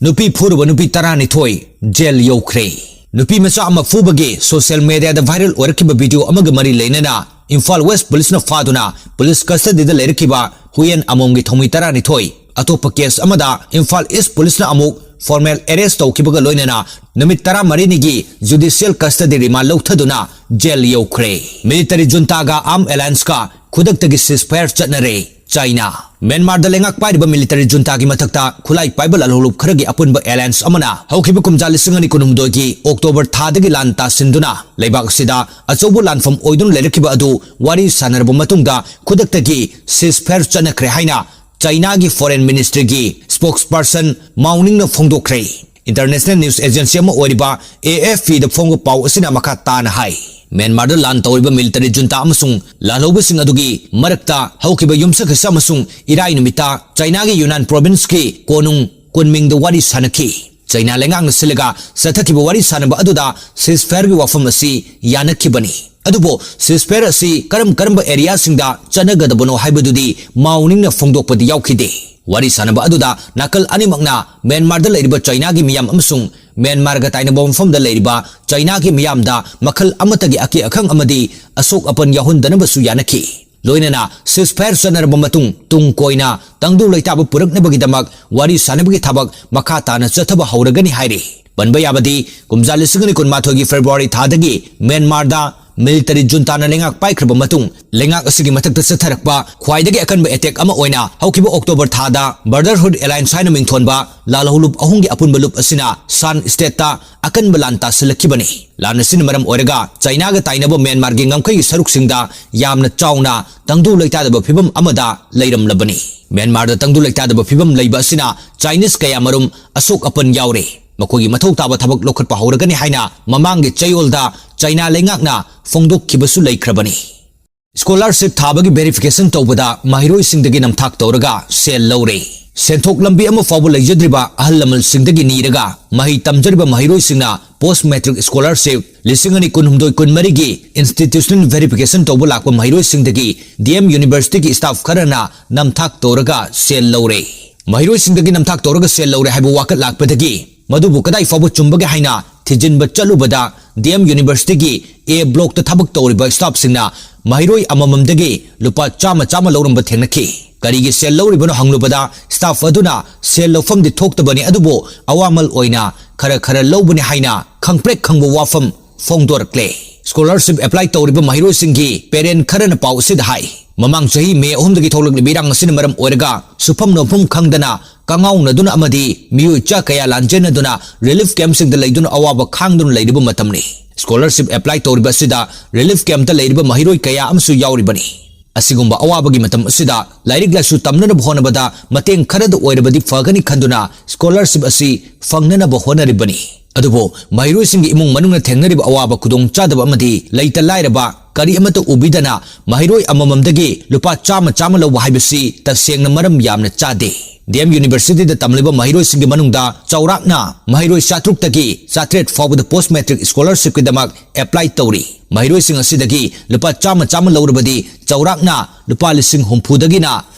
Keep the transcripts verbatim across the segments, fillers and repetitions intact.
ꯅꯨꯄꯤ ꯐꯨꯔꯨꯕ ꯅꯨꯄꯤ ꯇꯔꯥꯅꯤꯊꯣꯏ ꯖꯦꯜ ꯌꯧꯈ꯭ꯔꯦ꯫ ꯅꯨꯄꯤ ꯃꯆꯥ ꯑꯃ ꯐꯨꯕꯒꯤ ꯁꯣꯁꯤꯌꯦꯜ ꯃꯦꯗꯤꯌꯥꯗ ꯚꯥꯏꯔꯦꯜ ꯑꯣꯏꯔꯛꯈꯤꯕ ꯚꯤꯗꯤꯑꯣ ꯑꯃꯒ ꯃꯔꯤ ꯂꯩꯅꯅ ꯏꯝꯐꯥꯜ ꯋꯦꯁ ꯄꯨꯂꯤꯁꯅ ꯐꯥꯗꯨꯅ ꯄꯨꯂꯤꯁ ꯀꯁꯇꯗꯤꯗ ꯂꯩꯔꯛꯈꯤꯕ ꯍꯨꯌꯦꯟ ꯑꯃꯣꯝꯒꯤ ꯊꯧꯃꯤ ꯇꯔꯥꯅꯤꯊꯣꯏ, ꯑꯇꯣꯞꯄ ꯀꯦꯁ ꯑꯃꯗ ꯏꯝꯐꯥꯜ ꯏꯁ ꯄꯨꯂꯤꯁꯅ ꯑꯃꯨꯛ ꯐꯣꯔꯃꯦꯜ ꯑꯦꯔꯦꯁ ꯇꯧꯈꯤꯕꯒ ꯂꯣꯏꯅꯅ ꯅꯨꯃꯤꯠ ꯇꯔꯥꯃꯔꯤꯅꯤꯒꯤ ꯖꯨꯗꯤꯁꯤꯌꯦꯜ ꯀꯁꯇꯗꯤ ꯔꯤꯃꯥꯟ ꯂꯧꯊꯗꯨꯅ ꯖꯦꯜ ꯌꯧꯈ꯭ꯔꯦ꯫ ꯃꯤꯂꯤꯇꯔꯤ ꯖꯨꯟꯇꯥꯒ ꯑꯥꯔꯝ ꯑꯦꯂꯥꯌꯟꯁꯀ ꯈꯨꯗꯛꯇꯒꯤ ꯁꯤꯖꯐꯥꯌꯔ ꯆꯠꯅꯔꯦ꯫ ꯆꯥꯏꯅꯥ꯫ ꯃ꯭ꯌꯥꯟꯃꯥꯔꯗ ꯂꯩꯉꯥꯛ ꯄꯥꯏꯔꯤꯕ ꯃꯤꯂꯤꯇꯔꯤ ꯖꯨꯟꯇꯥꯒꯤ ꯃꯊꯛꯇ ꯈꯨꯠꯂꯥꯏ ꯄꯥꯏꯕ ꯂꯥꯜꯍꯧꯂꯨꯞ ꯈꯔꯒꯤ ꯑꯄꯨꯟꯕ ꯑꯦꯂꯥꯌꯟꯁ ꯑꯃꯅ ꯍꯧꯈꯤꯕ ꯀꯨꯝꯖꯥ ꯂꯤꯁꯤꯡ ꯑꯅꯤ ꯀꯨꯟꯍꯨꯝꯗꯣꯏꯒꯤ ꯑꯣꯛꯇꯣꯕꯔ ꯊꯥꯗꯒꯤ ꯂꯥꯟ ꯇꯥꯁꯤꯟꯗꯨꯅ ꯂꯩꯕꯥꯛ ꯑꯁꯤꯗ ꯑꯆꯧꯕ ꯂꯥꯟꯐꯝ ꯑꯣꯏꯗꯨꯅ ꯂꯩꯔꯛꯈꯤꯕ ꯑꯗꯨ ꯋꯥꯔꯤ ꯁꯥꯟꯅꯔꯕ ꯃꯇꯨꯡꯗ ꯈꯨꯗꯛꯇꯒꯤ ꯁꯤꯖꯐꯥꯌꯔ ꯆꯠꯅꯈ꯭ꯔꯦ ꯍꯥꯏꯅ ꯆꯥꯏꯅꯥꯒꯤ ꯐꯣꯔꯦꯟ ꯃꯤꯅꯤꯁꯇ꯭ꯔꯤꯒꯤ ꯁ꯭ꯄꯣꯛꯁꯄꯔꯁꯟ ꯃꯥꯎ ꯅꯤꯡꯅ ꯐꯣꯡꯗꯣꯛꯈ꯭ꯔꯦ꯫ ꯏꯟꯇꯔꯅꯦꯁꯅꯦꯜ ꯅ꯭ꯌꯨꯁ ꯑꯦꯖꯦꯟꯁꯤ ꯑꯃ ꯑꯣꯏꯔꯤꯕ ꯑꯦ ꯑꯦꯐ ꯄꯤꯗ ꯐꯣꯡꯕ ꯄꯥꯎ ꯑꯁꯤꯅ ꯃꯈꯥ ꯇꯥꯅ ꯍꯥꯏ, ꯃ꯭ꯌꯥꯟꯃꯥꯔꯗ ꯂꯥꯟ ꯇꯧꯔꯤꯕ ꯃꯤꯂꯤꯇꯔꯤ ꯖꯨꯟꯇꯥ ꯑꯃꯁꯨꯡ ꯂꯥꯜꯍꯧꯕꯁꯤꯡ ꯑꯗꯨꯒꯤ ꯃꯔꯛꯇ ꯍꯧꯈꯤꯕ ꯌꯨꯝꯁꯀꯩꯁ ꯑꯃꯁꯨꯡ ꯏꯔꯥꯏ ꯅꯨꯃꯤꯠꯇ ꯆꯥꯏꯅꯥꯒꯤ ꯌꯨꯅꯥꯟ ꯄ꯭ꯔꯣꯚꯤꯟꯁꯀꯤ ꯀꯣꯅꯨꯡ ꯀꯨꯟꯃꯤꯡꯗ ꯋꯥꯔꯤ ꯁꯥꯟꯅꯈꯤ꯫ ꯆꯥꯏꯅꯥ ꯂꯩꯉꯥꯛꯅ ꯁꯤꯜꯂꯒ ꯆꯠꯊꯈꯤꯕ ꯋꯥꯔꯤ ꯁꯥꯟꯅꯕ ꯑꯗꯨꯗ ꯁꯤꯖꯐꯥꯌꯔꯒꯤ ꯋꯥꯐꯝ ꯑꯁꯤ ꯌꯥꯅꯈꯤꯕꯅꯤ꯫ ꯑꯗꯨꯕꯨ ꯁꯤꯖꯐꯥꯌꯔ ꯑꯁꯤ ꯀꯔꯝ ꯀꯔꯝꯕ ꯑꯦꯔꯤꯌꯥꯁꯤꯡꯗ ꯆꯠꯅꯒꯗꯕꯅꯣ ꯍꯥꯏꯕꯗꯨꯗꯤ ꯃꯥꯎ ꯅꯤꯡꯅ ꯐꯣꯡꯗꯣꯛꯄꯗꯤ ꯌꯥꯎꯈꯤꯗꯦ꯫ ꯋꯥꯔꯤ ꯁꯥꯟꯅꯕ ꯑꯗꯨꯗ ꯅꯥꯀꯜ ꯑꯅꯤꯃꯛꯅ ꯃ꯭ꯌꯥꯟꯃꯥꯔꯗ ꯂꯩꯔꯤꯕ ꯆꯥꯏꯅꯥꯒꯤ ꯃꯤꯌꯥꯝ ꯑꯃꯁꯨꯡ ꯃ꯭ꯌꯥꯟꯃꯥꯔꯒ ꯇꯥꯏꯅꯕ ꯃꯐꯝꯗ ꯂꯩꯔꯤꯕ ꯆꯥꯏꯅꯥꯒꯤ ꯃꯤꯌꯥꯝꯗ ꯃꯈꯜ ꯑꯃꯠꯇꯒꯤ ꯑꯀꯤ ꯑꯈꯪ ꯑꯃꯗꯤ ꯑꯁꯣꯛ ꯑꯄꯟ ꯌꯥꯎꯍꯟꯗꯅꯕꯁꯨ ꯌꯥꯅꯈꯤ꯫ ꯂꯣꯏꯅꯅ ꯁꯤꯖꯐꯥꯌꯔ ꯆꯠꯅꯔꯕ ꯃꯇꯨꯡ ꯇꯨꯡ ꯀꯣꯏꯅ ꯇꯪꯗꯨ ꯂꯩꯇꯥꯕ ꯄꯨꯔꯛꯅꯕꯒꯤꯗꯃꯛ ꯋꯥꯔꯤ ꯁꯥꯟꯅꯕꯒꯤ ꯊꯕꯛ ꯃꯈꯥ ꯇꯥꯅ ꯆꯠꯊꯕ ꯍꯧꯔꯒꯅꯤ ꯍꯥꯏꯔꯤ꯫ ꯄꯟꯕ ꯌꯥꯕꯗꯤ, ꯀꯨꯝꯖꯥ ꯂꯤꯁꯤꯡ ꯑꯅꯤ ꯀꯨꯟꯃꯥꯊꯣꯏꯒꯤ ꯐꯦꯕ꯭ꯔꯨꯋꯥꯔꯤ ꯊꯥꯗꯒꯤ ꯃ꯭ꯌꯥꯟꯃꯥꯔꯗ ꯃꯤꯂꯤꯇꯔꯤ ꯖꯨꯟꯇꯥꯅ ꯂꯩꯉꯥꯛ ꯄꯥꯏꯈ꯭ꯔꯕ ꯃꯇꯨꯡ ꯂꯩꯉꯥꯛ ꯑꯁꯤꯒꯤ ꯃꯊꯛꯇ ꯆꯠꯊꯔꯛꯄ ꯈ꯭ꯋꯥꯏꯗꯒꯤ ꯑꯀꯟꯕ ꯑꯦꯇꯦꯛ ꯑꯃ ꯑꯣꯏꯅ ꯍꯧꯈꯤꯕ ꯑꯣꯛꯇꯣꯕꯔ ꯊꯥꯗ ꯕ꯭ꯔꯗꯔꯍꯨꯗ ꯑꯦꯂꯥꯌꯟꯁ ꯍꯥꯏꯅ ꯃꯤꯡꯊꯣꯟꯕ ꯂꯥꯜꯍꯧꯂꯨꯞ ꯑꯍꯨꯝꯒꯤ ꯑꯄꯨꯟꯕ ꯂꯨꯞ ꯑꯁꯤꯅ ꯁꯥꯟ ꯁ꯭ꯇꯦꯠꯇ ꯑꯀꯟꯕ ꯂꯥꯟ ꯇꯥꯁꯤꯜꯂꯛꯈꯤꯕꯅꯤ꯫ ꯂꯥꯟ ꯑꯁꯤꯅ ꯃꯔꯝ ꯑꯣꯏꯔꯒ ꯆꯥꯏꯅꯥꯒ ꯇꯥꯏꯅꯕ ꯃ꯭ꯌꯥꯟꯃꯥꯔꯒꯤ ꯉꯝꯈꯩꯒꯤ ꯁꯔꯨꯛꯁꯤꯡꯗ ꯌꯥꯝꯅ ꯆꯥꯎꯅ ꯇꯪꯗꯨ ꯂꯩꯇꯥꯗꯕ ꯐꯤꯕꯝ ꯑꯃꯗ ꯂꯩꯔꯝꯂꯕꯅꯤ꯫ ꯃ꯭ꯌꯥꯟꯃꯥꯔꯗ ꯇꯪꯗꯨ ꯂꯩꯇꯥꯗꯕ ꯐꯤꯕꯝ ꯂꯩꯕ ꯑꯁꯤꯅ ꯆꯥꯏꯅꯤꯁ ꯀꯌꯥꯃꯔꯨꯝ ꯑꯁꯣꯛ ꯑꯄꯟ ꯌꯥꯎꯔꯦ꯫ ꯃꯈꯣꯏꯒꯤ ꯃꯊꯧ ꯇꯥꯕ ꯊꯕꯛ ꯂꯧꯈꯠꯄ ꯍꯧꯔꯒꯅꯤ ꯍꯥꯏꯅ ꯃꯃꯥꯡꯒꯤ ꯆꯌꯣꯜꯗ ꯆꯥꯏꯅꯥ ꯂꯩꯉꯥꯛꯅ ꯐꯣꯡꯗꯣꯛꯈꯤꯕꯁꯨ ꯂꯩꯈ꯭ꯔꯕꯅꯤ꯫ ꯁ꯭ꯀꯣꯂꯥꯔꯁꯤꯞ ꯊꯥꯕꯒꯤ ꯚꯦꯔꯤꯐꯤꯀꯦꯁꯟ ꯇꯧꯕꯗ ꯃꯍꯩꯔꯣꯏꯁꯤꯡꯗꯒꯤ ꯅꯝꯊꯥꯛ ꯇꯧꯔꯒ ꯁꯦꯜ ꯂꯧꯔꯦ꯫ ꯁꯦꯟꯊꯣꯛ ꯂꯝꯕꯤ ꯑꯃ ꯐꯥꯎꯕ ꯂꯩꯖꯗ꯭ꯔꯤꯕ ꯑꯍꯜ ꯂꯃꯟꯁꯤꯡꯗꯒꯤ ꯅꯤꯔꯒ ꯃꯍꯩ ꯇꯝꯖꯔꯤꯕ ꯃꯍꯩꯔꯣꯏꯁꯤꯡꯅ ꯄꯣꯁ ꯃꯦꯇ꯭ꯔꯤꯛ ꯁ꯭ꯀꯣꯂꯥꯔꯁꯤꯞ ꯂꯤꯁꯤꯡ ꯑꯅꯤ ꯀꯨꯟꯍꯨꯝꯗꯣꯏ ꯀꯨꯟꯃꯔꯤꯒꯤ ꯏꯟꯁꯇꯤꯇ꯭ꯌꯨꯁꯅꯦꯜ ꯚꯦꯔꯤꯐꯤꯀꯦꯁꯟ ꯇꯧꯕ ꯂꯥꯛꯄ ꯃꯍꯩꯔꯣꯏꯁꯤꯡꯗꯒꯤ ꯗꯤ ꯑꯦꯝ ꯌꯨꯅꯤꯚꯔꯁꯤꯇꯤꯒꯤ ꯁ꯭ꯇꯥꯐ ꯈꯔꯅ ꯅꯝꯊꯥꯛ ꯇꯧꯔꯒ ꯁꯦꯜ ꯂꯧꯔꯦ꯫ ꯃꯍꯩꯔꯣꯏꯁꯤꯡꯗꯒꯤ ꯅꯝꯊꯥꯛ ꯇꯧꯔꯒ ꯁꯦꯜ ꯂꯧꯔꯦ ꯍꯥꯏꯕ ꯋꯥꯀꯠ ꯂꯥꯛꯄꯗꯒꯤ ꯃꯗꯨꯕꯨ ꯀꯗꯥꯏ ꯐꯥꯎꯕ ꯆꯨꯝꯕꯒꯦ ꯍꯥꯏꯅ ꯊꯤꯖꯤꯟꯕ ꯆꯠꯂꯨꯕꯗ, ꯗꯤ ꯑꯦꯝ ꯌꯨꯅꯤꯚꯔꯁꯤꯇꯤꯒꯤ ꯑꯦ ꯕ꯭ꯂꯣꯛꯇ ꯊꯕꯛ ꯇꯧꯔꯤꯕ ꯁ꯭ꯇꯥꯐꯁꯤꯡꯅ ꯃꯍꯩꯔꯣꯏ ꯑꯃꯃꯝꯗꯒꯤ ꯂꯨꯄꯥ ꯆꯥꯝꯃ ꯆꯥꯝꯃ ꯂꯧꯔꯝꯕ ꯊꯦꯡꯅꯈꯤ꯫ ꯀꯔꯤꯒꯤ ꯁꯦꯜ ꯂꯧꯔꯤꯕꯅꯣ ꯍꯪꯂꯨꯕꯗ, ꯁ꯭ꯇꯥꯐ ꯑꯗꯨꯅ ꯁꯦꯜ ꯂꯧꯐꯝꯗꯤ ꯊꯣꯛꯇꯕꯅꯤ, ꯑꯗꯨꯕꯨ ꯑꯋꯥꯃꯜ ꯑꯣꯏꯅ ꯈꯔ ꯈꯔ ꯂꯧꯕꯅꯤ ꯍꯥꯏꯅ ꯈꯪꯄ꯭ꯔꯦꯛ ꯈꯪꯕ ꯋꯥꯐꯝ ꯐꯣꯡꯗꯣꯔꯛꯂꯦ꯫ ꯁ꯭ꯀꯣꯂꯔꯁꯤꯞ ꯑꯦꯄ꯭ꯂꯥꯏ ꯇꯧꯔꯤꯕ ꯃꯍꯩꯔꯣꯏꯁꯤꯡꯒꯤ ꯄꯦꯔꯦꯟ ꯈꯔꯅ ꯄꯥꯎ ꯑꯁꯤꯗ ꯍꯥꯏ, ꯃꯃꯥꯡ ꯆꯍꯤ ꯃꯦ ꯑꯍꯨꯝꯗꯒꯤ ꯊꯣꯛꯂꯛꯂꯤꯕ ꯏꯔꯥꯡ ꯑꯁꯤꯅ ꯃꯔꯝ ꯑꯣꯏꯔꯒ ꯁꯨꯐꯝ ꯅꯣꯝꯐꯝ ꯈꯪꯗꯅ ꯀꯉꯥꯎꯅꯗꯨꯅ ꯑꯃꯗꯤ ꯃꯤꯑꯣꯏ ꯆꯥ ꯀꯌꯥ ꯂꯥꯟꯖꯦꯟꯅꯗꯨꯅ ꯔꯤꯂꯤꯐ ꯀꯦꯝꯞꯁꯤꯡꯗ ꯂꯩꯗꯨꯅ ꯑꯋꯥꯕ ꯈꯥꯡꯗꯨꯅ ꯂꯩꯔꯤꯕ ꯃꯇꯝꯅꯤ꯫ ꯁ꯭ꯀꯣꯂꯔꯁꯤꯞ ꯑꯦꯄ꯭ꯂꯥꯏ ꯇꯧꯔꯤꯕ ꯑꯁꯤꯗ ꯔꯤꯂꯤꯐ ꯀꯦꯝꯞꯇ ꯂꯩꯔꯤꯕ ꯃꯍꯩꯔꯣꯏ ꯀꯌꯥ ꯑꯃꯁꯨ ꯌꯥꯎꯔꯤꯕꯅꯤ꯫ ꯑꯁꯤꯒꯨꯝꯕ ꯑꯋꯥꯕꯒꯤ ꯃꯇꯝ ꯑꯁꯤꯗ ꯂꯥꯏꯔꯤꯛ ꯂꯥꯏꯁꯨ ꯇꯝꯅꯅꯕ ꯍꯣꯠꯅꯕꯗ ꯃꯇꯦꯡ ꯈꯔꯗ ꯑꯣꯏꯔꯕꯗꯤ ꯐꯒꯅꯤ ꯈꯟꯗꯨꯅ ꯁ꯭ꯀꯣꯂꯔꯁꯤꯞ ꯑꯁꯤ ꯐꯪꯅꯅꯕ ꯍꯣꯠꯅꯔꯤꯕꯅꯤ꯫ ꯑꯗꯨꯕꯨ ꯃꯍꯩꯔꯣꯏꯁꯤꯡꯒꯤ ꯏꯃꯨꯡ ꯃꯅꯨꯡꯅ ꯊꯦꯡꯅꯔꯤꯕ ꯑꯋꯥꯕ ꯈꯨꯗꯣꯡꯆꯥꯗꯕ ꯑꯃꯗꯤ ꯂꯩꯇ ꯂꯥꯏꯔꯕ ꯀꯔꯤ ꯑꯃꯠꯇ ꯎꯕꯤꯗꯅ ꯃꯍꯩꯔꯣꯏ ꯑꯃꯃꯝꯗꯒꯤ ꯂꯨꯄꯥ ꯆꯥꯝꯃ ꯆꯥꯝꯃ ꯂꯧꯕ ꯍꯥꯏꯕꯁꯤ ꯇꯁꯦꯡꯅ ꯃꯔꯝ ꯌꯥꯝꯅ ꯆꯥꯗꯦ꯫ ꯗꯤ ꯑꯦꯝ ꯌꯨꯅꯤꯚꯔꯁꯤꯇꯤꯗ ꯇꯝꯂꯤꯕ ꯃꯍꯩꯔꯣꯏꯁꯤꯡꯒꯤ ꯃꯅꯨꯡꯗ ꯆꯥꯎꯔꯥꯛꯅ ꯃꯍꯩꯔꯣꯏ ꯆꯥꯇ꯭ꯔꯨꯛꯇꯒꯤ ꯆꯥꯇ꯭ꯔꯦꯠ ꯐꯥꯎꯕꯗ ꯄꯣꯁ ꯃꯦꯇ꯭ꯔꯤꯛ ꯁ꯭ꯀꯣꯂꯔꯁꯤꯞꯀꯤꯗꯃꯛ ꯑꯦꯄ꯭ꯂꯥꯏ ꯇꯧꯔꯤ꯫ ꯃꯍꯩꯔꯣꯏꯁꯤꯡ ꯑꯁꯤꯗꯒꯤ ꯂꯨꯄꯥ ꯆꯥꯝꯃ ꯆꯥꯝꯃ ꯂꯧꯔꯕꯗꯤ ꯆꯥꯎꯔꯥꯛꯅ ꯂꯨꯄꯥ ꯂꯤꯁꯤꯡ ꯍꯨꯝꯐꯨꯗꯒꯤꯅ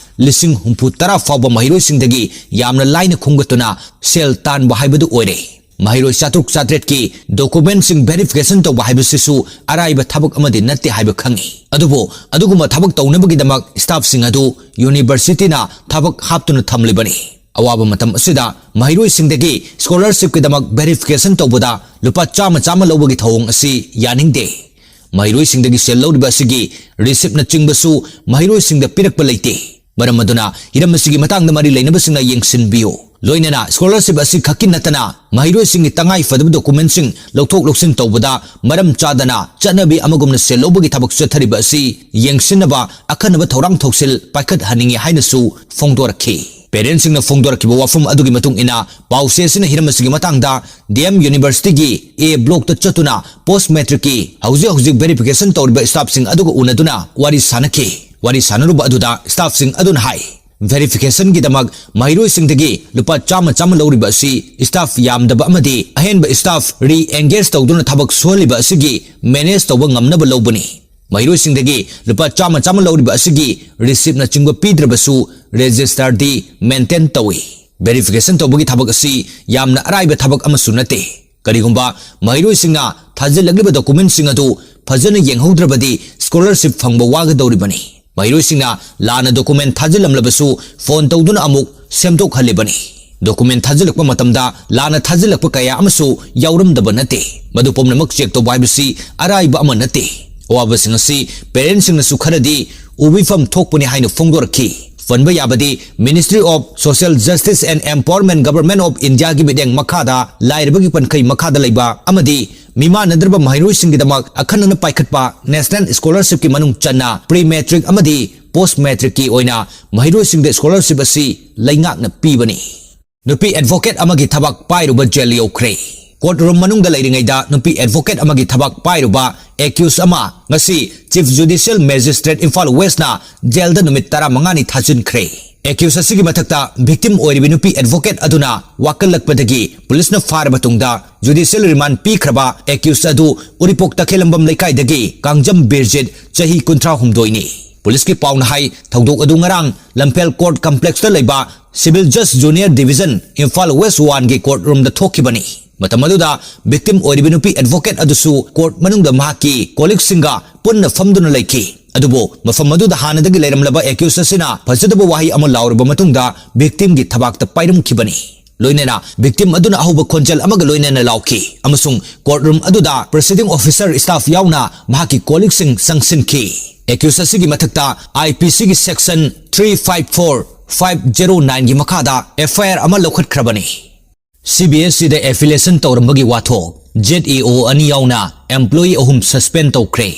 ꯂꯤꯁꯤꯡ ꯍꯨꯝꯐꯨ ꯇꯔꯥ ꯐꯥꯎꯕ ꯃꯍꯩꯔꯣꯏꯁꯤꯡꯗꯒꯤ ꯌꯥꯝꯅ ꯂꯥꯏꯅ ꯈꯣꯝꯒꯠꯇꯨꯅ ꯁꯦꯜ ꯇꯥꯟꯕ ꯍꯥꯏꯕꯗꯨ ꯑꯣꯏꯔꯦ꯫ ꯃꯍꯩꯔꯣꯏ ꯆꯥꯇ꯭ꯔꯨꯛ ꯆꯥꯇ꯭ꯔꯦꯠꯀꯤ ꯗꯣꯀꯨꯃꯦꯟꯁꯤꯡ ꯚꯦꯔꯤꯐꯤꯀꯦꯁꯟ ꯇꯧꯕ ꯍꯥꯏꯕꯁꯤꯁꯨ ꯑꯔꯥꯏꯕ ꯊꯕꯛ ꯑꯃꯗꯤ ꯅꯠꯇꯦ ꯍꯥꯏꯕ ꯈꯪꯏ꯫ ꯑꯗꯨꯕꯨ ꯑꯗꯨꯒꯨꯝꯕ ꯊꯕꯛ ꯇꯧꯅꯕꯒꯤꯗꯃꯛ ꯁ꯭ꯇꯥꯐꯁꯤꯡ ꯑꯗꯨ ꯌꯨꯅꯤꯚꯔꯁꯤꯇꯤꯅ ꯊꯕꯛ ꯍꯥꯞꯇꯨꯅ ꯊꯝꯂꯤꯕꯅꯤ꯫ ꯑꯋꯥꯕ ꯃꯇꯝ ꯑꯁꯤꯗ ꯃꯍꯩꯔꯣꯏꯁꯤꯡꯗꯒꯤ ꯁ꯭ꯀꯣꯂꯔꯁꯤꯞꯀꯤꯗꯃꯛ ꯚꯦꯔꯤꯐꯤꯀꯦꯁꯟ ꯇꯧꯕꯗ ꯂꯨꯄꯥ ꯆꯥꯝꯃ ꯆꯥꯝꯃ ꯂꯧꯕꯒꯤ ꯊꯧꯑꯣꯡ ꯑꯁꯤ ꯌꯥꯅꯤꯡꯗꯦ꯫ ꯃꯍꯩꯔꯣꯏꯁꯤꯡꯗꯒꯤ ꯁꯦꯜ ꯂꯧꯔꯤꯕ ꯑꯁꯤꯒꯤ ꯔꯤꯁꯤꯞꯅꯆꯤꯡꯕꯁꯨ ꯃꯍꯩꯔꯣꯏꯁꯤꯡꯗ ꯄꯤꯔꯛꯄ ꯂꯩꯇꯦ꯫ ꯃꯔꯝ ꯑꯗꯨꯅ ꯍꯤꯔꯝ ꯑꯁꯤꯒꯤ ꯃꯇꯥꯡꯗ ꯃꯔꯤ ꯂꯩꯅꯕꯁꯤꯡꯅ ꯌꯦꯡꯁꯤꯟꯕꯤꯌꯨ꯫ ꯂꯣꯏꯅꯅ ꯁ꯭ꯀꯣꯂꯔꯁꯤꯞ ꯑꯁꯤ ꯈꯛꯀꯤ ꯅꯠꯇꯅ ꯃꯍꯩꯔꯣꯏꯁꯤꯡꯒꯤ ꯇꯉꯥꯏ ꯐꯗꯕ ꯗꯣꯀꯨꯃꯦꯟꯁꯤꯡ ꯂꯧꯊꯣꯛ ꯂꯧꯁꯤꯟ ꯇꯧꯕꯗ ꯃꯔꯝ ꯆꯥꯗꯅ ꯆꯠꯅꯕꯤ ꯑꯃꯒꯨꯝꯅ ꯁꯦꯜ ꯂꯧꯕꯒꯤ ꯊꯕꯛ ꯆꯠꯊꯔꯤꯕ ꯑꯁꯤ ꯌꯦꯡꯁꯤꯟꯅꯕ ꯑꯈꯟꯅꯕ ꯊꯧꯔꯥꯡ ꯊꯧꯁꯤꯜ ꯄꯥꯏꯈꯠꯍꯟꯅꯤꯡꯏ ꯍꯥꯏꯅꯁꯨ ꯐꯣꯡꯗꯣꯔꯛꯈꯤ꯫ ꯄꯦꯔꯦꯟꯁꯤꯡꯅ ꯐꯣꯡꯗꯣꯔꯛꯈꯤꯕ ꯋꯥꯐꯝ ꯑꯗꯨꯒꯤ ꯃꯇꯨꯡ ꯏꯟꯅ ꯄꯥꯎꯆꯦ ꯑꯁꯤꯅ ꯍꯤꯔꯝ ꯑꯁꯤꯒꯤ ꯃꯇꯥꯡꯗ ꯗꯤ ꯑꯦꯝ ꯌꯨꯅꯤꯚꯔꯁꯤꯇꯤꯒꯤ ꯑꯦ ꯕ꯭ꯂꯣꯛꯇ ꯆꯠꯇꯨꯅ ꯄꯣꯁ ꯃꯦꯇ꯭ꯔꯤꯛꯀꯤ ꯍꯧꯖꯤꯛ ꯍꯧꯖꯤꯛ ꯚꯦꯔꯤꯐꯤꯀꯦꯁꯟ ꯇꯧꯔꯤꯕ ꯁ꯭ꯇꯥꯐꯁꯤꯡ ꯑꯗꯨꯒ ꯎꯅꯗꯨꯅ ꯋꯥꯔꯤ ꯁꯥꯅꯈꯤ꯫ ꯋꯥꯔꯤ ꯁꯥꯅꯔꯨꯕ ꯑꯗꯨꯗ ꯁ꯭ꯇꯥꯐꯁꯤꯡ ꯑꯗꯨꯅ ꯍꯥꯏ, ꯚꯦꯔꯤꯐꯤꯀꯦꯁꯟꯒꯤꯗꯃꯛ ꯃꯍꯩꯔꯣꯏꯁꯤꯡꯗꯒꯤ ꯂꯨꯄꯥ ꯆꯥꯝꯃ ꯆꯥꯝꯃ ꯂꯧꯔꯤꯕ ꯑꯁꯤ ꯁ꯭ꯇꯥꯐ ꯌꯥꯝꯗꯕ ꯑꯃꯗꯤ ꯑꯍꯦꯟꯕ ꯁ꯭ꯇꯥꯐ ꯔꯤ ꯑꯦꯡꯒꯦꯖ ꯇꯧꯗꯨꯅ ꯊꯕꯛ ꯁꯨꯍꯜꯂꯤꯕ ꯑꯁꯤꯒꯤ ꯃꯦꯅꯦꯖ ꯇꯧꯕ ꯉꯝꯅꯕ ꯂꯧꯕꯅꯤ꯫ ꯃꯍꯩꯔꯣꯏꯁꯤꯡꯗꯒꯤ ꯂꯨꯄꯥ ꯆꯥꯝꯃ ꯆꯥꯝꯃ ꯂꯧꯔꯤꯕ ꯑꯁꯤꯒꯤ ꯔꯤꯁꯤꯞꯅꯆꯤꯡꯕ ꯄꯤꯗ꯭ꯔꯕꯁꯨ ꯔꯦꯖꯤꯁꯇꯔꯗꯤ ꯃꯦꯟꯇꯦꯟ ꯇꯧꯏ꯫ ꯚꯦꯔꯤꯐꯤꯀꯦꯁꯟ ꯇꯧꯕꯒꯤ ꯊꯕꯛ ꯑꯁꯤ ꯌꯥꯝꯅ ꯑꯔꯥꯏꯕ ꯊꯕꯛ ꯑꯃꯁꯨ ꯅꯠꯇꯦ꯫ ꯀꯔꯤꯒꯨꯝꯕ ꯃꯍꯩꯔꯣꯏꯁꯤꯡꯅ ꯊꯥꯖꯤꯜꯂꯛꯂꯤꯕ ꯗꯣꯀꯨꯃꯦꯟꯁꯤꯡ ꯑꯗꯨ ꯐꯖꯅ ꯌꯦꯡꯍꯧꯗ꯭ꯔꯕꯗꯤ ꯁ꯭ꯀꯣꯂꯔꯁꯤꯞ ꯐꯪꯕ ꯋꯥꯒꯗꯧꯔꯤꯕꯅꯤ꯫ ꯃꯍꯩꯔꯣꯏꯁꯤꯡꯅ ꯂꯥꯟꯅ ꯗꯣꯀꯨꯃꯦꯟ ꯊꯥꯖꯤꯜꯂꯝꯂꯕꯁꯨ ꯐꯣꯟ ꯇꯧꯗꯨꯅ ꯑꯃꯨꯛ ꯁꯦꯝꯗꯣꯛꯍꯜꯂꯤꯕꯅꯤ꯫ ꯗꯣꯀꯨꯃꯦꯟ ꯊꯥꯖꯤꯜꯂꯛꯄ ꯃꯇꯝꯗ ꯂꯥꯟꯅ ꯊꯥꯖꯤꯜꯂꯛꯄ ꯀꯌꯥ ꯑꯃꯁꯨ ꯌꯥꯎꯔꯝꯗꯕ ꯅꯠꯇꯦ꯫ ꯃꯗꯨ ꯄꯨꯝꯅꯃꯛ ꯆꯦꯛ ꯇꯧꯕ ꯍꯥꯏꯕꯁꯤ ꯑꯔꯥꯏꯕ ꯑꯃ ꯅꯠꯇꯦ꯫ ꯑꯋꯥꯕꯁꯤꯡ ꯑꯁꯤ ꯄꯦꯔꯦꯟꯁꯁꯤꯡꯅꯁꯨ ꯈꯔꯗꯤ ꯎꯕꯤꯐꯝ ꯊꯣꯛꯄꯅꯤ ꯍꯥꯏꯅ ꯐꯣꯡꯗꯣꯔꯛꯈꯤ꯫ ꯄꯟꯕ ꯌꯥꯕꯗꯤ Ministry of Social Justice and Empowerment, Government of Indiaꯒꯤ ꯃꯤꯠꯌꯦꯡ ꯃꯈꯥꯗ ꯂꯥꯏꯔꯕꯒꯤ ꯄꯟꯈꯩ ꯃꯈꯥꯗ ꯂꯩꯕ ꯑꯃꯗꯤ ꯃꯤꯃꯥꯟꯅꯗ꯭ꯔꯕ ꯃꯍꯩꯔꯣꯏꯁꯤꯡꯒꯤꯗꯃꯛ ꯑꯈꯟꯅꯅ ꯄꯥꯏꯈꯠꯄ National Scholarshipꯀꯤ ꯃꯅꯨꯡ ꯆꯟꯅ pre matric ꯑꯃꯗꯤ post matricꯀꯤ ꯑꯣꯏꯅ ꯃꯍꯩꯔꯣꯏꯁꯤꯡꯗ scholarship ꯑꯁꯤ ꯂꯩꯉꯥꯛꯅ ꯄꯤꯕꯅꯤ꯫ ꯅꯨꯄꯤ advocate ꯑꯃꯒꯤ ꯊꯕꯛ ꯄꯥꯏꯔꯨꯕ ꯖꯦꯜ ꯌꯧꯈ꯭ꯔꯦ꯫ Court room ꯃꯅꯨꯡꯗ ꯂꯩꯔꯤꯉꯩꯗ ꯅꯨꯄꯤ advocate ꯑꯃꯒꯤ ꯊꯕꯛ ꯄꯥꯏꯔꯨꯕ accused ꯑꯃ ꯉꯁꯤ Chief Judicial Magistrate ꯏꯝꯐꯥꯜ Westꯅ ꯖꯦꯜꯗ ꯅꯨꯃꯤꯠ ꯇꯔꯥꯃꯉꯥꯅꯤ ꯊꯥꯖꯤꯟꯈ꯭ꯔꯦ꯫ Accused ꯑꯁꯤꯒꯤ ꯃꯊꯛꯇ victim ꯑꯣꯏꯔꯤꯕꯤ ꯅꯨꯄꯤ advocate ꯑꯗꯨꯅ ꯋꯥꯀꯜꯂꯛꯄꯗꯒꯤ ꯄꯨꯂꯤꯁꯅ ꯐꯥꯔꯕ ꯇꯨꯡꯗ judicial remand ꯄꯤꯈ꯭ꯔꯕ accused ꯑꯗꯨ ꯎꯔꯤꯄꯣꯛ ꯇꯈꯦꯂꯝꯕꯝ ꯂꯩꯀꯥꯏꯗꯒꯤ ꯀꯥꯡꯖꯝ ꯕꯤꯔꯖꯤꯠ, ꯆꯍꯤ ꯀꯨꯟꯊ꯭ꯔꯥ ꯍꯨꯝꯗꯣꯏꯅꯤ꯫ ꯄꯨꯂꯤꯁꯀꯤ ꯄꯥꯎꯅ ꯍꯥꯏ, ꯊꯧꯗꯣꯛ ꯑꯗꯨ ꯉꯔꯥꯡ ꯂꯝꯐꯦꯜ Court Complexꯇ ꯂꯩꯕ Civil Judge Junior Division Imphal West Oneꯒꯤ court roomꯗ ꯊꯣꯛꯈꯤꯕꯅꯤ꯫ ꯃꯇꯝ ꯑꯗꯨꯗ victim ꯑꯣꯏꯔꯤꯕ ꯅꯨꯄꯤ advocate ꯑꯗꯨꯁꯨ court ꯃꯅꯨꯡꯗ ꯃꯍꯥꯛꯀꯤ colleagueꯁꯤꯡꯒ ꯄꯨꯟꯅ ꯐꯝꯗꯨꯅ ꯂꯩꯈꯤ꯫ ꯑꯗꯨꯕꯨ ꯃꯐꯝ ꯑꯗꯨꯗ ꯍꯥꯟꯅꯗꯒꯤ ꯂꯩꯔꯝꯂꯕ accused ꯑꯁꯤꯅ ꯐꯖꯗꯕ ꯋꯥꯍꯩ ꯑꯃ ꯂꯥꯎꯔꯕ ꯃꯇꯨꯡꯗ victimꯒꯤ ꯊꯕꯥꯛꯇ ꯄꯥꯏꯔꯝꯈꯤꯕꯅꯤ꯫ ꯂꯣꯏꯅꯅ victim ꯑꯗꯨꯅ ꯑꯍꯧꯕ ꯈꯣꯟꯖꯦꯜ ꯑꯃꯒ ꯂꯣꯏꯅꯅ ꯂꯥꯎꯈꯤ ꯑꯃꯁꯨꯡ court room ꯑꯗꯨꯗ presiding officer staff ꯌꯥꯎꯅ ꯃꯍꯥꯛꯀꯤ colleagueꯁꯤꯡ ꯆꯪꯁꯤꯟꯈꯤ꯫ Accused ꯑꯁꯤꯒꯤ ꯃꯊꯛꯇ IPCꯒꯤ section three five four, five zero nineꯒꯤ ꯃꯈꯥꯗ FIR ꯑꯃ ꯂꯧꯈꯠꯈ꯭ꯔꯕꯅꯤ꯫ CBSEꯗ affiliation ꯇꯧꯔꯝꯕꯒꯤ ꯋꯥꯊꯣꯛ, ZEO ꯑꯅꯤ ꯌꯥꯎꯅ employee ꯑꯍꯨꯝ suspend ꯇꯧꯈ꯭ꯔꯦ꯫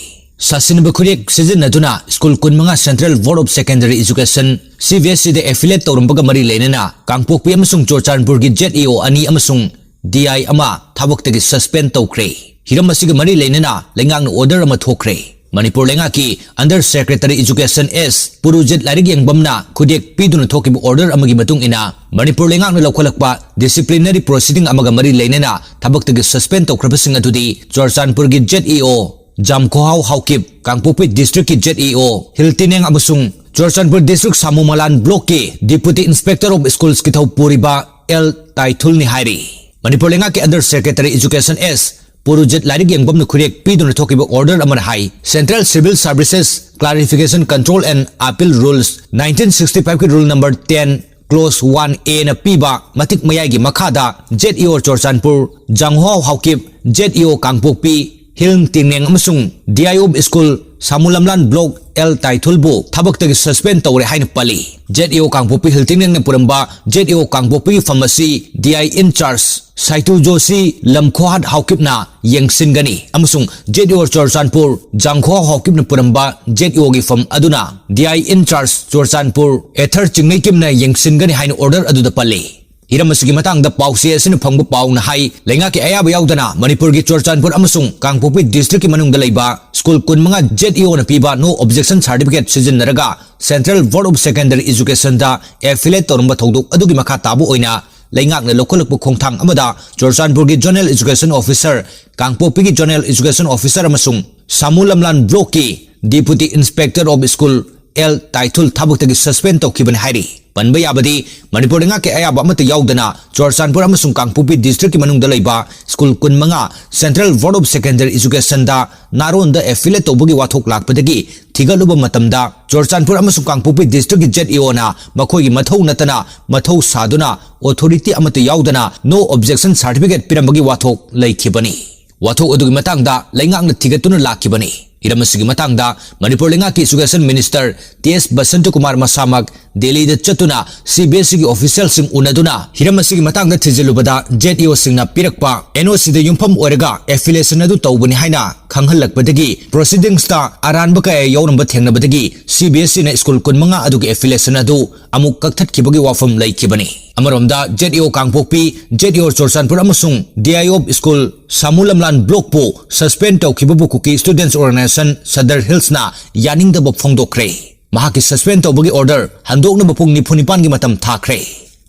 ꯁꯥꯁꯤꯟꯅꯕ ꯈꯨꯠꯌꯦꯛ ꯁꯤꯖꯤꯟꯅꯗꯨꯅ school ꯀꯨꯟꯃꯉꯥ Central Board of Secondary Education, CBSEꯗ affiliate ꯇꯧꯔꯝꯕꯒ ꯃꯔꯤ ꯂꯩꯅꯅ ꯀꯥꯡꯄꯣꯛꯄꯤ ꯑꯃꯁꯨꯡ ꯆꯨꯔꯆꯥꯟꯄꯨꯔꯒꯤ ZEO ꯑꯅꯤ ꯑꯃꯁꯨꯡ DI ꯑꯃ ꯊꯕꯛꯇꯒꯤ suspend ꯇꯧꯈ꯭ꯔꯦ꯫ ꯍꯤꯔꯝ ꯑꯁꯤꯒ ꯃꯔꯤ ꯂꯩꯅꯅ ꯂꯩꯉꯥꯛꯅ order ꯑꯃ ꯊꯣꯛꯈ꯭ꯔꯦ꯫ ꯃꯅꯤꯄꯨꯔ ꯂꯩꯉꯥꯛꯀꯤ Under Secretary Education S ꯄꯨꯔꯨꯖꯤꯠ ꯂꯥꯏꯔꯤꯛ ꯌꯦꯡꯕꯝꯅ ꯈꯨꯗꯦꯛ ꯄꯤꯗꯨꯅ ꯊꯣꯛꯈꯤꯕ order ꯑꯃꯒꯤ ꯃꯇꯨꯡ ꯏꯟꯅ, ꯃꯅꯤꯄꯨꯔ ꯂꯩꯉꯥꯛꯅ ꯂꯧꯈꯠꯂꯛꯄ disciplinary proceeding ꯑꯃꯒ ꯃꯔꯤ ꯂꯩꯅꯅ ꯊꯕꯛꯇꯒꯤ suspend ꯇꯧꯈ꯭ꯔꯕꯁꯤꯡ ꯑꯗꯨꯗꯤ ꯆꯨꯔꯆꯥꯟꯄꯨꯔꯒꯤ ZEO ꯖꯥꯝꯈꯣꯍꯥꯎ ꯍꯥꯎꯀꯤꯞ, ꯀꯥꯡꯄꯣꯛꯄꯤ district ꯀꯤ Z E O ꯍꯤꯜ ꯇꯤꯅꯦꯡ ꯑꯃꯁꯨꯡ ꯆꯨꯔꯆꯥꯟꯄꯨꯔ district ꯁꯥꯃꯨ ꯃꯂꯥꯟ block ꯀꯤ Deputy Inspector of Schools ꯀꯤꯊꯧ ꯄꯨꯔꯤꯕ L ꯇꯥꯏꯊꯨꯜꯅꯤ ꯍꯥꯏꯔꯤ꯫ ꯃꯅꯤꯄꯨꯔ ꯂꯩꯉꯥꯛꯀꯤ Under Secretary Education S ꯄꯨꯔꯨꯖꯤꯠ ꯂꯥꯏꯔꯤꯛ ꯌꯦꯡꯐꯝꯅ ꯈꯨꯔꯦꯛ ꯄꯤꯗꯨꯅ ꯊꯣꯛꯈꯤꯕ order ꯑꯃꯅ ꯍꯥꯏ, Central Civil Services Clarification Control and Appeal Rules nineteen sixty five ꯀꯤ rule number ten clause one A ꯅ ꯄꯤꯕ ꯃꯇꯤꯛ ꯃꯌꯥꯏꯒꯤ ꯃꯈꯥꯗ Z E O Churachandpur, Janghao Haokip, Z E O Kangpokpi, hill ꯇꯤꯡꯅꯦꯡ ꯑꯃꯁꯨꯡ D I of School ꯁꯥꯃꯨ ꯂꯝꯂꯥꯟ block L ꯇꯥꯏꯊꯨꯜꯕꯨ ꯊꯕꯛꯇꯒꯤ suspend ꯇꯧꯔꯦ ꯍꯥꯏꯅ ꯄꯜꯂꯤ꯫ Z E O Kangpokpi hill ꯇꯤꯡꯅꯦꯡꯅ ꯄꯨꯔꯝꯕ Z E O ꯀꯥꯡꯄꯣꯛꯄꯤꯒꯤ ꯐꯝ ꯑꯁꯤ D I in charge ꯁꯥꯏꯇꯨ Joshi ꯂꯝꯈꯣꯍꯥꯠ ꯍꯥꯎꯀꯤꯞꯅ ꯌꯦꯡꯁꯤꯟꯒꯅꯤ ꯑꯃꯁꯨꯡ Z E O Churachandpur ꯖꯥꯡꯈꯣ ꯍꯥꯎꯀꯤꯞꯅ ꯄꯨꯔꯝꯕ Z E O ꯒꯤ ꯐꯝ ꯑꯗꯨꯅ D I in charge Churachandpur ꯑꯦꯊꯔ ꯆꯤꯡꯅꯩꯀꯤꯝꯅ ꯌꯦꯡꯁꯤꯟꯒꯅꯤ ꯍꯥꯏꯅ order ꯑꯗꯨꯗ ꯄꯜꯂꯤ꯫ ꯍꯤꯔꯝ ꯑꯁꯤꯒꯤ ꯃꯇꯥꯡꯗ ꯄꯥꯎꯆꯦ ꯑꯁꯤꯅ ꯐꯪꯕ ꯄꯥꯎꯅ ꯍꯥꯏ, ꯂꯩꯉꯥꯛꯀꯤ ꯑꯌꯥꯕ ꯌꯥꯎꯗꯅ ꯃꯅꯤꯄꯨꯔꯒꯤ ꯆꯨꯔꯆꯥꯟꯄꯨꯔ ꯑꯃꯁꯨꯡ ꯀꯥꯡꯄꯣꯛꯄꯤ district ꯀꯤ ꯃꯅꯨꯡꯗ ꯂꯩꯕ school ꯀꯨꯟꯃꯉꯥ Z E O ꯅ ꯄꯤꯕ no objection certificate ꯁꯤꯖꯤꯟꯅꯔꯒ Central Board of Secondary Education the affiliate ꯇꯧꯔꯝꯕ ꯊꯧꯗꯣꯛ ꯑꯗꯨꯒꯤ ꯃꯈꯥ ꯇꯥꯕ ꯑꯣꯏꯅ ꯂꯩꯉꯥꯛꯅ ꯂꯧꯈꯠꯂꯛꯄ ꯈꯣꯡꯊꯥꯡ ꯑꯃꯗ ꯆꯨꯔꯆꯥꯟꯄꯨꯔꯒꯤ Zonal Education Officer, ꯀꯥꯡꯄꯣꯛꯄꯤꯒꯤ Zonal Education Officer ꯑꯃꯁꯨꯡ ꯁꯥꯃꯨ ꯂꯝꯂꯥꯟ block ꯀꯤ Deputy Inspector of School L ꯇꯥꯏꯊꯨꯜ ꯊꯕꯛꯇꯒꯤ suspend ꯇꯧꯈꯤꯕꯅꯤ ꯍꯥꯏꯔꯤ꯫ ꯄꯟꯕ ꯌꯥꯕꯗꯤ, ꯃꯅꯤꯄꯨꯔ ꯂꯩꯉꯥꯛꯀꯤ ꯑꯌꯥꯕ ꯑꯃꯠꯇ ꯌꯥꯎꯗꯅ ꯆꯨꯔꯆꯥꯟꯄꯨꯔ ꯑꯃꯁꯨꯡ ꯀꯥꯡꯄꯣꯛꯄꯤ district ꯀꯤ ꯃꯅꯨꯡꯗ ꯂꯩꯕ school ꯀꯨꯟꯃꯉꯥ Central Board of Secondary Education the ꯅꯥꯔꯣꯟꯗ affiliate ꯇꯧꯕꯒꯤ ꯋꯥꯊꯣꯛ ꯂꯥꯛꯄꯗꯒꯤ ꯊꯤꯒꯠꯂꯨꯕ ꯃꯇꯝꯗ, ꯆꯨꯔꯆꯥꯟꯄꯨꯔ ꯑꯃꯁꯨꯡ ꯀꯥꯡꯄꯣꯛꯄꯤ district ꯀꯤ Z E O ꯅ ꯃꯈꯣꯏꯒꯤ ꯃꯊꯧ ꯅꯠꯇꯅ ꯃꯊꯧ ꯁꯥꯗꯨꯅ authority ꯑꯃꯠꯇ ꯌꯥꯎꯗꯅ no objection certificate ꯄꯤꯔꯝꯕꯒꯤ ꯋꯥꯊꯣꯛ ꯂꯩꯈꯤꯕꯅꯤ꯫ ꯋꯥꯊꯣꯛ ꯑꯗꯨꯒꯤ ꯃꯇꯥꯡꯗ ꯂꯩꯉꯥꯛꯅ ꯊꯤꯒꯠꯇꯨꯅ ꯂꯥꯛꯈꯤꯕꯅꯤ꯫ ꯍꯤꯔꯝ ꯑꯁꯤꯒꯤ ꯃꯇꯥꯡꯗ ꯃꯅꯤꯄꯨꯔ ꯂꯩꯉꯥꯛꯀꯤ Education Minister T S ꯕꯁꯟꯇꯀꯨꯃꯥꯔ ꯃꯁꯥꯃꯛ ꯗꯦꯜꯂꯤꯗ ꯆꯠꯇꯨꯅ C B S E ꯒꯤ official ꯁꯤꯡ ꯎꯅꯗꯨꯅ ꯍꯤꯔꯝ ꯑꯁꯤꯒꯤ ꯃꯇꯥꯡꯗ ꯊꯤꯖꯤꯜꯂꯨꯕꯗ, Z E O ꯁꯤꯡꯅ ꯄꯤꯔꯛꯄ N O C ꯗ ꯌꯨꯝꯐꯝ ꯑꯣꯏꯔꯒ affiliation ꯑꯗꯨ ꯇꯧꯕꯅꯤ ꯍꯥꯏꯅ ꯈꯪꯍꯜꯂꯛꯄꯗꯒꯤ, proceedings ꯇ ꯑꯔꯥꯟꯕ ꯀꯌꯥ ꯌꯥꯎꯔꯝꯕ ꯊꯦꯡꯅꯕꯗꯒꯤ C B S E ꯅ school ꯀꯨꯟꯃꯉꯥ ꯑꯗꯨꯒꯤ affiliation ꯑꯗꯨ ꯑꯃꯨꯛ ꯀꯛꯊꯠꯈꯤꯕꯒꯤ ꯋꯥꯐꯝ ꯂꯩꯈꯤꯕꯅꯤ꯫ ꯑꯃꯔꯣꯝꯗ, Z E O ꯀꯥꯡꯄꯣꯛꯄꯤ, Z E O ꯆꯨꯔꯆꯥꯟꯄꯨꯔ ꯑꯃꯁꯨꯡ D I of School ꯁꯥꯃꯨ ꯂꯝꯂꯥꯟ block ꯄꯨ suspend ꯇꯧꯈꯤꯕꯕꯨ Kuki Students Organisation Sadar Hills ꯅ ꯌꯥꯅꯤꯡꯗꯕ ꯐꯣꯡꯗꯣꯛꯈ꯭ꯔꯦ꯫ ꯃꯍꯥꯛꯀꯤ suspend ꯇꯧꯕꯒꯤ order ꯍꯟꯗꯣꯛꯅꯕ ꯄꯨꯡ ꯅꯤꯐꯨ ꯅꯤꯄꯥꯟꯒꯤ ꯃꯇꯝ ꯊꯥꯈ꯭ꯔꯦ꯫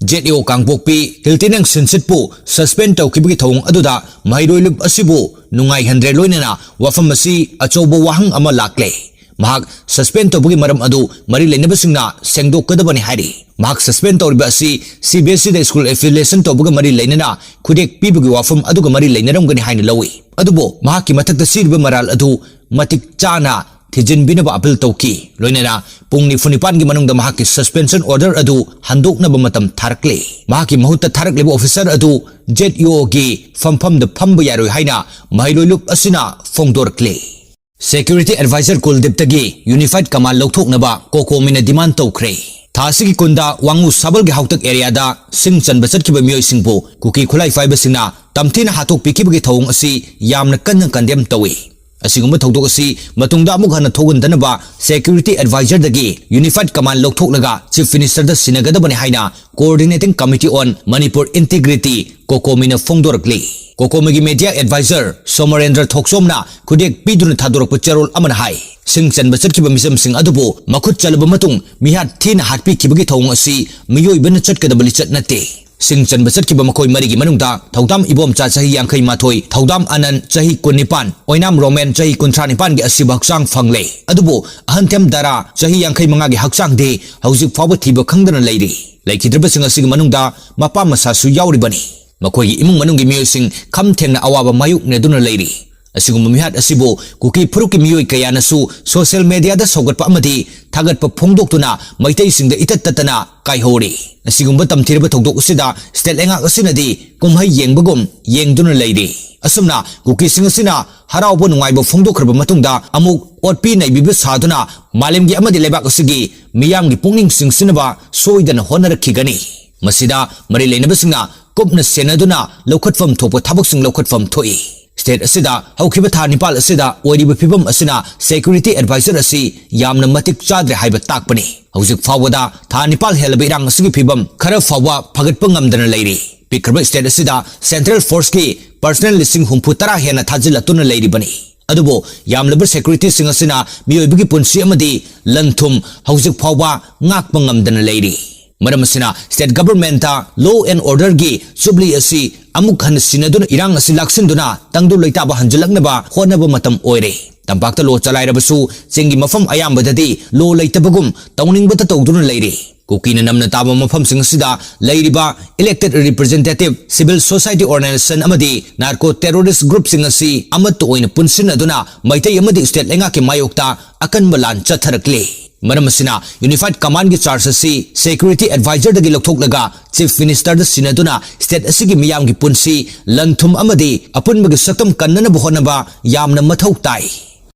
ꯖꯦꯠ ꯏ ꯑꯣ ꯀꯥꯡꯄꯣꯛꯄꯤ ꯍꯤꯜꯇꯤꯅꯪ ꯁꯤꯟꯁꯤꯠꯄꯨ ꯁꯁꯄꯦꯟ ꯇꯧꯈꯤꯕꯒꯤ ꯊꯧꯑꯣꯡ ꯑꯗꯨꯗ ꯃꯍꯩꯔꯣꯏ ꯂꯨꯞ ꯑꯁꯤꯕꯨ ꯅꯨꯡꯉꯥꯏꯍꯟꯗ꯭ꯔꯦ, ꯂꯣꯏꯅꯅ ꯋꯥꯐꯝ ꯑꯁꯤ ꯑꯆꯧꯕ ꯋꯥꯍꯪ ꯑꯃ ꯂꯥꯛꯂꯦ꯫ ꯃꯍꯥꯛ ꯁꯁꯄꯦꯟ ꯇꯧꯕꯒꯤ ꯃꯔꯝ ꯑꯗꯨ ꯃꯔꯤ ꯂꯩꯅꯕꯁꯤꯡꯅ ꯁꯦꯡꯗꯣꯛꯀꯗꯕꯅꯤ ꯍꯥꯏꯔꯤ꯫ ꯃꯍꯥꯛ ꯁꯁꯄꯦꯟ ꯇꯧꯔꯤꯕ ꯑꯁꯤ ꯁꯤ ꯕꯤ ꯑꯦꯁ ꯏꯗ ꯁ꯭ꯀꯨꯜ ꯑꯦꯐꯤꯂꯤꯌꯦꯁꯟ ꯇꯧꯕꯒ ꯃꯔꯤ ꯂꯩꯅꯅ ꯈꯨꯗꯦꯛ ꯄꯤꯕꯒꯤ ꯋꯥꯐꯝ ꯑꯗꯨꯒ ꯃꯔꯤ ꯂꯩꯅꯔꯝꯒꯅꯤ ꯍꯥꯏꯅ ꯂꯧꯏ꯫ ꯑꯗꯨꯕꯨ ꯃꯍꯥꯛꯀꯤ ꯃꯊꯛꯇ ꯁꯤꯔꯤꯕ ꯃꯔꯥꯜ ꯑꯗꯨ ꯃꯇꯤꯛ ꯆꯥꯅ ꯊꯤꯖꯤꯟꯕꯤꯅꯕ ꯑꯄꯤꯜ ꯇꯧꯈꯤ꯫ ꯂꯣꯏꯅꯅ ꯄꯨꯡ ꯅꯤꯐꯨ ꯅꯤꯄꯥꯟꯒꯤ ꯃꯅꯨꯡꯗ ꯃꯍꯥꯛꯀꯤ ꯁꯁꯄꯦꯟꯁꯟ ꯑꯣꯔꯗꯔ ꯑꯗꯨ ꯍꯟꯗꯣꯛꯅꯕ ꯃꯇꯝ ꯊꯥꯔꯛꯂꯦ꯫ ꯃꯍꯥꯛꯀꯤ ꯃꯍꯨꯠꯇ ꯊꯥꯔꯛꯂꯤꯕ ꯑꯣꯐꯤꯁꯔ ꯑꯗꯨ ꯖꯦꯠ ꯏ ꯑꯣꯒꯤ ꯐꯝꯐꯝꯗ ꯐꯝꯕ ꯌꯥꯔꯣꯏ ꯍꯥꯏꯅ ꯃꯍꯩꯔꯣꯏ ꯂꯨꯞ ꯑꯁꯤꯅ ꯐꯣꯡꯗꯣꯔꯛꯂꯦ꯫ ꯁꯦꯀ꯭ꯌꯨꯔꯤꯇꯤ ꯑꯦꯗꯚꯥꯏꯖꯔ ꯀꯨꯜꯗꯤꯞꯇꯒꯤ ꯌꯨꯅꯤꯐꯥꯏꯗ ꯀꯃꯥꯟ ꯂꯧꯊꯣꯛꯅꯕ ꯀꯣꯀꯣꯃꯤꯅ ꯗꯤꯃꯥꯟ ꯇꯧꯈ꯭ꯔꯦ꯫ ꯊꯥ ꯑꯁꯤꯒꯤ ꯀꯨꯟꯗ ꯋꯥꯉꯨ ꯁꯥꯕꯜꯒꯤ ꯍꯥꯎꯇꯛ ꯑꯦꯔꯤꯌꯥꯗ ꯁꯤꯡ ꯆꯟꯕ ꯆꯠꯈꯤꯕ ꯃꯤꯑꯣꯏꯁꯤꯡꯕꯨ ꯀꯨꯀꯤ ꯈꯨꯠꯂꯥꯏ ꯄꯥꯏꯕꯁꯤꯡꯅ ꯇꯝꯊꯤꯅ ꯍꯥꯠꯇꯣꯛꯄꯤꯈꯤꯕꯒꯤ ꯊꯧꯑꯣꯡ ꯑꯁꯤ ꯌꯥꯝꯅ ꯀꯟꯅ ꯀꯟꯗꯦꯝ ꯇꯧꯏ꯫ ꯑꯁꯤꯒꯨꯝꯕ ꯊꯧꯗꯣꯛ ꯑꯁꯤ ꯃꯇꯨꯡꯗ ꯑꯃꯨꯛ ꯍꯟꯅ ꯊꯣꯛꯍꯟꯗꯅꯕ ꯁꯦꯀ꯭ꯌꯨꯔꯤꯇꯤ ꯑꯦꯗꯚꯥꯏꯖꯔꯗꯒꯤ ꯌꯨꯅꯤꯐꯥꯏꯗ ꯀꯃꯥꯟ ꯂꯧꯊꯣꯛꯂꯒ ꯆꯤꯐ ꯃꯤꯅꯤꯁꯇꯔꯗ ꯁꯤꯟꯅꯒꯗꯕꯅꯤ ꯍꯥꯏꯅ ꯀꯣꯑꯣꯔꯗꯤꯅꯦꯇꯤꯡ ꯀꯃꯤꯇꯤ ꯑꯣꯟ ꯃꯅꯤꯄꯨꯔ ꯏꯟꯇꯤꯒ꯭ꯔꯤꯇꯤ, ꯀꯣꯀꯣꯃꯤꯅ ꯐꯣꯡꯗꯣꯔꯛꯂꯤ꯫ ꯀꯣꯀꯣꯃꯤꯒꯤ ꯃꯦꯗꯤꯌꯥ ꯑꯦꯗꯚꯥꯏꯖꯔ ꯁꯣꯃꯔꯦꯟꯗ꯭ꯔ ꯊꯣꯛꯆꯣꯝꯅ ꯈꯨꯗꯦꯛ ꯄꯤꯗꯨꯅ ꯊꯥꯗꯣꯔꯛꯄ ꯆꯦꯔꯣꯜ ꯑꯃꯅ ꯍꯥꯏ, ꯁꯤꯡ ꯆꯟꯕ ꯆꯠꯈꯤꯕ ꯃꯤꯆꯝꯁꯤꯡ ꯑꯗꯨꯕꯨ ꯃꯈꯨꯠ ꯆꯜꯂꯕ ꯃꯇꯨꯡ ꯃꯤꯍꯥꯠ ꯊꯤꯅ ꯍꯥꯠꯄꯤꯈꯤꯕꯒꯤ ꯊꯧꯑꯣꯡ ꯑꯁꯤ ꯃꯤꯑꯣꯏꯕꯅ ꯆꯠꯀꯗꯕ ꯂꯤꯆꯠ ꯅꯠꯇꯦ꯫ ꯁꯤꯡ ꯆꯟꯕ ꯆꯠꯈꯤꯕ ꯃꯈꯣꯏ ꯃꯔꯤꯒꯤ ꯃꯅꯨꯡꯗ ꯊꯧꯗꯥꯝ ꯏꯕꯣꯝꯆꯥ ꯆꯍꯤ ꯌꯥꯡꯈꯩ ꯃꯥꯊꯣꯏ, ꯊꯧꯗꯥꯝ ꯑꯅꯟ ꯆꯍꯤ ꯀꯨꯟꯅꯤꯄꯥꯟ, ꯑꯣꯏꯅꯥꯝ ꯔꯣꯃꯦꯟ ꯆꯍꯤ ꯀꯨꯟꯊ꯭ꯔꯥ ꯅꯤꯄꯥꯟꯒꯤ ꯑꯁꯤꯕ ꯍꯛꯆꯥꯡ ꯐꯪꯂꯦ꯫ ꯑꯗꯨꯕꯨ ꯑꯍꯟꯊꯦꯝ ꯗꯥꯔꯥ ꯆꯍꯤ ꯌꯥꯡꯈꯩ ꯃꯉꯥꯒꯤ ꯍꯛꯆꯥꯡꯗꯤ ꯍꯧꯖꯤꯛ ꯐꯥꯎꯕ ꯊꯤꯕ ꯈꯪꯗꯅ ꯂꯩꯔꯤ꯫ ꯂꯩꯈꯤꯗ꯭ꯔꯕꯁꯤꯡ ꯑꯁꯤꯒꯤ ꯃꯅꯨꯡꯗ ꯃꯄꯥ ꯃꯆꯥꯁꯨ ꯌꯥꯎꯔꯤꯕꯅꯤ꯫ ꯃꯈꯣꯏꯒꯤ ꯏꯃꯨꯡ ꯃꯅꯨꯡꯒꯤ ꯃꯤꯑꯣꯏꯁꯤꯡ ꯈꯝ ꯊꯦꯡꯅ ꯑꯋꯥꯕ ꯃꯥꯌꯣꯛꯅꯗꯨꯅ ꯂꯩꯔꯤ꯫ ꯑꯁꯤꯒꯨꯝꯕ ꯃꯤꯍꯥꯠ ꯑꯁꯤꯕꯨ ꯀꯨꯀꯤ ꯐꯨꯔꯨꯞꯀꯤ ꯃꯤꯑꯣꯏ ꯀꯌꯥꯅꯁꯨ ꯁꯣꯁꯤꯌꯦꯜ ꯃꯦꯗꯤꯌꯥꯗ ꯁꯧꯒꯠꯄ ꯑꯃꯗꯤ ꯊꯥꯒꯠꯄ ꯐꯣꯡꯗꯣꯛꯇꯨꯅ ꯃꯩꯇꯩꯁꯤꯡꯗ ꯏꯇꯠ ꯇꯠꯇꯅ ꯀꯥꯏꯍꯧꯔꯤ꯫ ꯑꯁꯤꯒꯨꯝꯕ ꯇꯝꯊꯤꯔꯕ ꯊꯧꯗꯣꯛ ꯑꯁꯤꯗ ꯁ꯭ꯇꯦꯠ ꯂꯩꯉꯥꯛ ꯑꯁꯤꯅꯗꯤ ꯀꯨꯝꯍꯩ ꯌꯦꯡꯕꯒꯨꯝ ꯌꯦꯡꯗꯨꯅ ꯂꯩꯔꯤ꯫ ꯑꯁꯨꯝꯅ ꯀꯨꯀꯤꯁꯤꯡ ꯑꯁꯤꯅ ꯍꯔꯥꯎꯕ ꯅꯨꯡꯉꯥꯏꯕ ꯐꯣꯡꯗꯣꯛꯈ꯭ꯔꯕ ꯃꯇꯨꯡꯗ ꯑꯃꯨꯛ ꯑꯣꯠꯄꯤ ꯅꯩꯕꯤꯕ ꯁꯥꯗꯨꯅ ꯃꯥꯂꯦꯝꯒꯤ ꯑꯃꯗꯤ ꯂꯩꯕꯥꯛ ꯑꯁꯤꯒꯤ ꯃꯤꯌꯥꯝꯒꯤ ꯄꯨꯛꯅꯤꯡ ꯆꯤꯡꯁꯤꯟꯅꯕ ꯁꯣꯏꯗꯅ ꯍꯣꯠꯅꯔꯛꯈꯤꯒꯅꯤ꯫ ꯃꯁꯤꯗ ꯃꯔꯤ ꯂꯩꯅꯕꯁꯤꯡꯅ ꯀꯨꯞꯅ ꯁꯦꯟꯅꯗꯨꯅ ꯂꯧꯈꯠꯐꯝ ꯊꯣꯛꯄ ꯊꯕꯛꯁꯤꯡ ꯂꯧꯈꯠꯐꯝ ꯊꯣꯛꯏ꯫ ꯁ꯭ꯇꯦꯠ ꯑꯁꯤꯗ ꯍꯧꯈꯤꯕ ꯊꯥ ꯅꯤꯄꯥꯜ ꯑꯁꯤꯗ ꯑꯣꯏꯔꯤꯕ ꯐꯤꯕꯝ ꯑꯁꯤꯅ ꯁꯦꯀ꯭ꯌꯨꯔꯤꯇꯤ ꯑꯦꯗꯚꯥꯏꯖꯔ ꯑꯁꯤ ꯌꯥꯝꯅ ꯃꯇꯤꯛ ꯆꯥꯗ꯭ꯔꯦ ꯍꯥꯏꯕ ꯇꯥꯛꯄꯅꯤ꯫ ꯍꯧꯖꯤꯛ ꯐꯥꯎꯕꯗ ꯊꯥ ꯅꯤꯄꯥꯜ ꯍꯦꯜꯂꯕ ꯏꯔꯥꯡ ꯑꯁꯤꯒꯤ ꯐꯤꯕꯝ ꯈꯔ ꯐꯥꯎꯕ ꯐꯒꯠꯄ ꯉꯝꯗꯅ ꯂꯩꯔꯤ꯫ ꯄꯤꯛꯈ꯭ꯔꯕ ꯁ꯭ꯇꯦꯠ ꯑꯁꯤꯗ ꯁꯦꯟꯇ꯭ꯔꯦꯜ ꯐꯣꯔꯁꯀꯤ ꯄꯔꯁꯅꯦꯜ ꯂꯤꯁꯤꯡ ꯍꯨꯝꯐꯨ ꯇꯔꯥ ꯍꯦꯟꯅ ꯊꯥꯖꯤꯜꯂꯛꯇꯨꯅ ꯂꯩꯔꯤꯕꯅꯤ꯫ ꯑꯗꯨꯕꯨ ꯌꯥꯝꯂꯕ ꯁꯦꯀ꯭ꯌꯨꯔꯤꯇꯤꯁꯤꯡ ꯑꯁꯤꯅ ꯃꯤꯑꯣꯏꯕꯒꯤ ꯄꯨꯟꯁꯤ ꯑꯃꯗꯤ ꯂꯟ ꯊꯨꯝ ꯍꯧꯖꯤꯛ ꯐꯥꯎꯕ ꯉꯥꯛꯄ ꯉꯝꯗꯅ ꯂꯩꯔꯤ꯫ ꯃꯔꯝ ꯑꯁꯤꯅ state government law and order ꯒꯤ ꯆꯨꯞꯂꯤ ꯑꯁꯤ ꯑꯃꯨꯛ ꯍꯟꯅ ꯁꯤꯟꯅꯗꯨꯅ ꯏꯔꯥꯡ ꯑꯁꯤ ꯂꯥꯛꯁꯤꯟꯗꯨꯅ ꯇꯪꯗꯨ ꯂꯩꯇꯥꯕ ꯍꯟꯖꯤꯜꯂꯛꯅꯕ ꯍꯣꯠꯅꯕ ꯃꯇꯝ ꯑꯣꯏꯔꯦ꯫ ꯇꯝꯄꯥꯛꯇ ꯂꯣ ꯆꯂꯥꯏꯔꯕꯁꯨ ꯆꯤꯡꯒꯤ ꯃꯐꯝ ꯑꯌꯥꯝꯕꯗꯗꯤ ꯂꯣ ꯂꯩꯇꯕꯒꯨꯝ ꯇꯧꯅꯤꯡꯕꯇ ꯇꯧꯗꯨꯅ ꯂꯩꯔꯤ꯫ ꯀꯨꯀꯤꯅ ꯅꯝꯅ ꯇꯥꯕ ꯃꯐꯝꯁꯤꯡ ꯑꯁꯤꯗ ꯂꯩꯔꯤꯕ elected representative, civil society organization ꯑꯃꯗꯤ narco terrorist group ꯁꯤꯡ ꯑꯁꯤ ꯑꯃꯠꯇ ꯑꯣꯏꯅ ꯄꯨꯟꯁꯤꯟꯅꯗꯨꯅ ꯃꯩꯇꯩ ꯑꯃꯗꯤ state ꯂꯩꯉꯥꯛꯀꯤ ꯃꯥꯌꯣꯛꯇ ꯑꯀꯟꯕ ꯂꯥꯟ ꯆꯠꯊꯔꯛꯂꯤ꯫ ꯃꯔꯝ ꯑꯁꯤꯅ unified command ꯒꯤ charge ꯑꯁꯤ security advisor ꯗꯒꯤ ꯂꯧꯊꯣꯛꯂꯒ chief minister ꯗ ꯁꯤꯟꯅꯗꯨꯅ state ꯑꯁꯤꯒꯤ ꯃꯤꯌꯥꯝꯒꯤ ꯄꯨꯟꯁꯤ, ꯂꯟ ꯊꯨꯝ ꯑꯃꯗꯤ ꯑꯄꯨꯟꯕꯒꯤ ꯁꯛꯇꯝ ꯀꯟꯅꯅꯕ ꯍꯣꯠꯅꯕ ꯌꯥꯝꯅ ꯃꯊꯧ ꯇꯥꯏ꯫